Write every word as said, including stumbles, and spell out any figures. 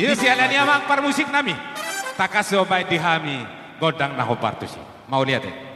Di siala ni i amang parmusik nami, tangkas do baen di hami gondang na hombar tusi. Mauliate.